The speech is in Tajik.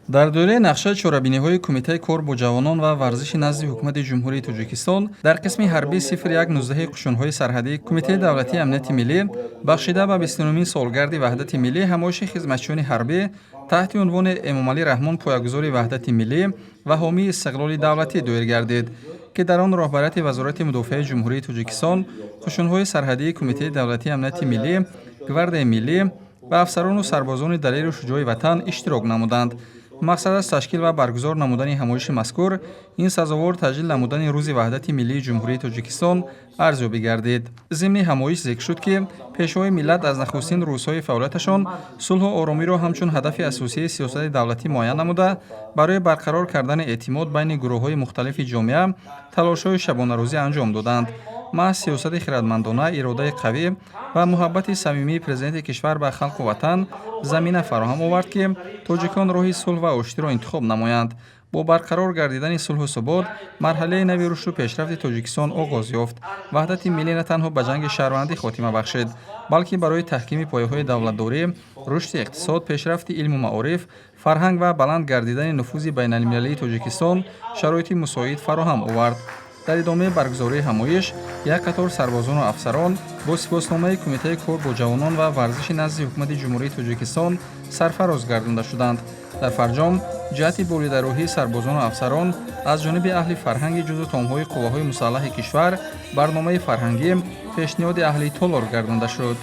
Дар доираи нақшаи чорабиниҳои Кумитаи кор бо ҷавонон ва варзиши назди Ҳукумати Ҷумҳурии Тоҷикистон дар қисми ҳарбии 0119 қушунҳои сарҳадии Кумитаи давлатии амнияти миллӣ, бахшида ба 29-умин солгарди Ваҳдати миллӣ, ҳамоиши хизматчиёни ҳарбӣ таҳти унвони «Эмомалӣ Раҳмон: поягузори ваҳдати миллӣ ва ҳомии истиқлоли давлатӣ» доир гардид, ки дар он роҳбарияти Вазорати мудофиаи Ҷумҳурии Тоҷикистон, қушунҳои сарҳадии Кумитаи давлатии амнияти миллӣ, Гвардияи миллӣ ва афсарону сарбозони далеру шуҷои ватан иштирок намуданд. Мақсад аз ташкил ва баргузор намудани ҳамоиши мазкур ин сазовор таҷлил намудани Рӯзи Ваҳдати миллии Ҷумҳурии Тоҷикистон арзёбӣ гардид. Зимни ҳамоиш зикр шуд, ки Пешвои миллат аз нахустин рӯзҳои фаъолияташон сулҳу оромиро ҳамчун ҳадафи асосии сиёсати давлатӣ муайян намуда, барои барқарор кардани эътимод байни гурӯҳҳои мухталифи ҷомеа талошҳои шабонарӯзӣ анҷом доданд. Маҳз сиёсати хирадмандона, иродаи қавӣ ва муҳаббати самимии Президенти кишвар ба халқу ватан замина фароҳам овард, ки тоҷикон роҳи сулҳ ва оштиро интихоб намоянд. Бо барқарор гардидани сулҳу субот марҳилаи нави рушду пешрафти Тоҷикистон оғоз ёфт. Ваҳдати миллӣ на танҳо ба ҷанги шаҳрвандӣ хотима бахшид, балки барои таҳкими пояҳои давлатдорӣ, рушди иқтисод, пешрафти илму маориф, фарҳанг ва баланд гардидани нуфузи байналмилалии Тоҷикистон шароити мусоид фароҳам овард. Дар идомаи баргузории ҳамоиш як қатор сарбозону афсарон бо сипосномаи Кумитаи кор бо ҷавонон ва варзиши назди Ҳукумати Ҷумҳурии Тоҷикистон сарфароз гардонда шуданд. Дар фарҷом ҷиҳати болидарӯҳии сарбозону афсарон аз ҷониби аҳли фарҳанги ҷузу томҳои қувваҳои мусаллаҳи кишвар барномаи фарҳангӣ пешниҳоди аҳли толор гардонда шуд.